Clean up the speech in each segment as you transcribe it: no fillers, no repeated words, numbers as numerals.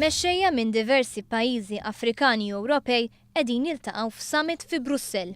Mexxejja minn diversi pajjiżi Afrikani u Ewropej qegħdin jiltaqgħu f'summit fi Brussell.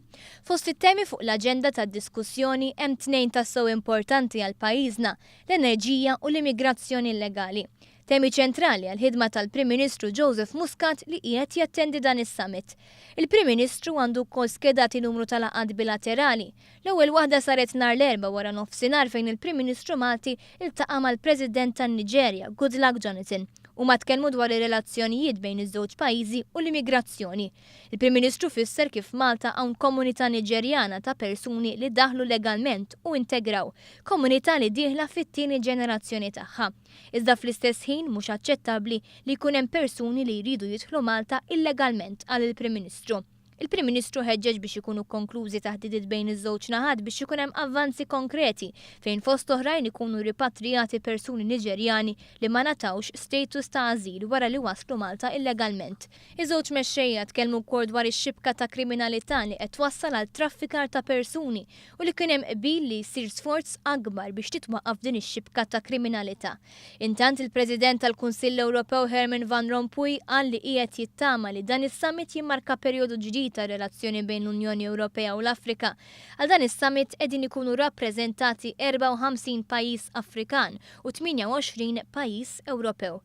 Fost it-temi fuq l-aġenda tad-diskussjoni hemm tnejn tassew importanti għal pajjiżna, l-enerġija u l-immigrazzjoni illegali. Temi ċentrali għall-ħidma tal-Prim Ministru Joseph Muscat li qiegħed jattendi dan is-summit. Il-Prim Ministru għandu wkoll skedati numru ta' laqgħat bilaterali. L-ewwel waħda saret nhar l-Erbgħa wara nofsinhar fejn il-Prim Ministru Malti iltaqa' mal-President tan-Niġerja, Goodluck Jonathan. Huma tkellmu dwar ir-relazzjonijiet bejn iż-żewġ pajjiżi u l-immigrazzjoni. Il-Prim Ministru fisser kif f'Malta hawn komunità Niġerjana ta' persuni li daħlu legalment u integraw, komunità li dieħla fit-tieni ġenerazzjoni tagħha. Iżda fl-istess ħin mhux aċċettabbli li jkun hemm persuni li jridu jidħlu Malta illegalment, qal il-Prim Ministru. Il-Prim Ministru ħeġġeġ biex ikunu konklużi taħdidiet bejn iż-żewġ naħat biex ikun hemm avvanzi konkreti fejn fost oħrajn ikunu ripatrijati persuni Niġerjani li ma ngħatawx status ta' ażil wara li waslu Malta illegalment. Iż-żewġ mexxejja tkellmu wkoll dwar ix-xibka ta' kriminalità li qed twassal għal traffikar ta' persuni u li kien hemm qbil li jsir sforz akbar biex titwaqqaf din ix-xibka ta' kriminalità. Intant il-President tal-Kunsill Ewropew Herman Van Rompuy qal li qiegħed jittama li dan is-summit jimmarka perjodu ġdid tar-relazzjoni bejn l-Unjoni Ewropea u l-Afrika. Għal dan is-summit qegħdin ikunu rappreżentati 54 pajjiż Afrikan u 28 pajjiż Ewropew.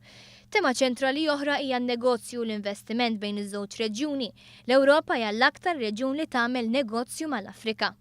Tema ċentrali oħra hija n-negozju u l-investiment bejn iż-żewġ reġjuni. L-Ewropa hija l-aktar reġjun li tagħmel negozju mal-Afrika.